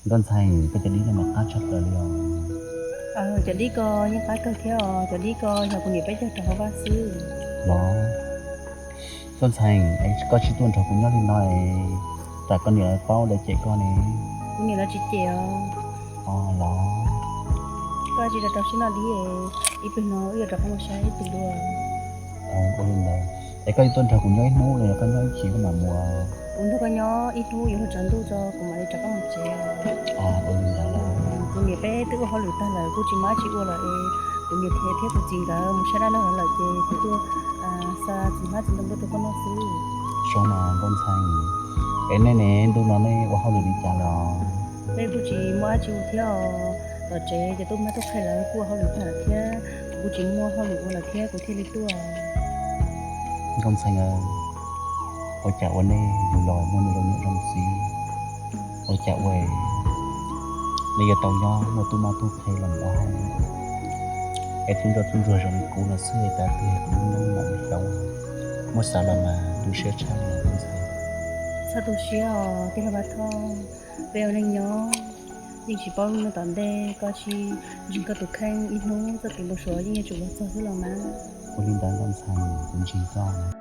Nkauj Ntxhee, koj cov dib no mas qab tshaj plaws li os. Cov dib ko yeej qab kawg thiab os, cov dib ko yog kuv niam peb cog rau hauv vaj xwb. Los, Nkauj Ntxhee, es koj tsis tuaj nrog kuv nyob li no es tsam koj niam lawv paub lawv cem koj ne. Kuv niam lawv tsis cem os. Los, koj tsis rau rau siab noj dib, ib pliag no wb yuav rov qab mus saib ib tug dua. Ua li ntawd, es koj yuav tuaj nrog kuv nyob ib hnub los yog koj nyob ib chim koj mam mus? Kuv nrog koj nyob ib hnub yuav luag tsaus ntuj tso kuv mam li rov qab mus tsev. Ua li ntawd los, kuv niam peb twb ua hauj lwm tag lawm kuj tsis muaj dab tsi ua lawm es kuv niam thiab kuv txiv nkawd mus saib dab laug lawm ces kuv tuaj xa txiv hmab txiv ntoo tuaj rau koj noj xwb. Zoo mas Nkauj Ntxhee, es nej ne, ntu no nej ua hauj lwm li cas los? Peb kuj tsis muaj dab tsi ua thiab os. Tom tsev ces tub mab tub qhe lawv kuj ua hauj lwm tag lawm thiab, kuv kuj tsis muaj hauj lwm ua lawm thiab kuv thiaj li tuaj. Nkauj Ntxhee, ua cas ua nej yug los muaj nej zoo niam zoo txiv, ua cas ua nej yuav tau nyob muaj tub mab tub qhe los mus ua hauj lwm, es tub ntsoj tub ntsuag zoo li kuv no xwb es cas twg kuv lub neej mam li xyov. Muab xav los mas tu siab tshaj li Nkauj Ntxhee. Txhob tu siab os tij laug Vaj Thoj, peb ua neej nyob yeej tsis paub lub neej tom ntej, koj sim ntseeg koj tus kheej ib hnub txoj kev npau suav yeej yuav tsum los txog xwb los mas. Ua li ntawd Nkauj Ntxhee, kuv ntseeg koj.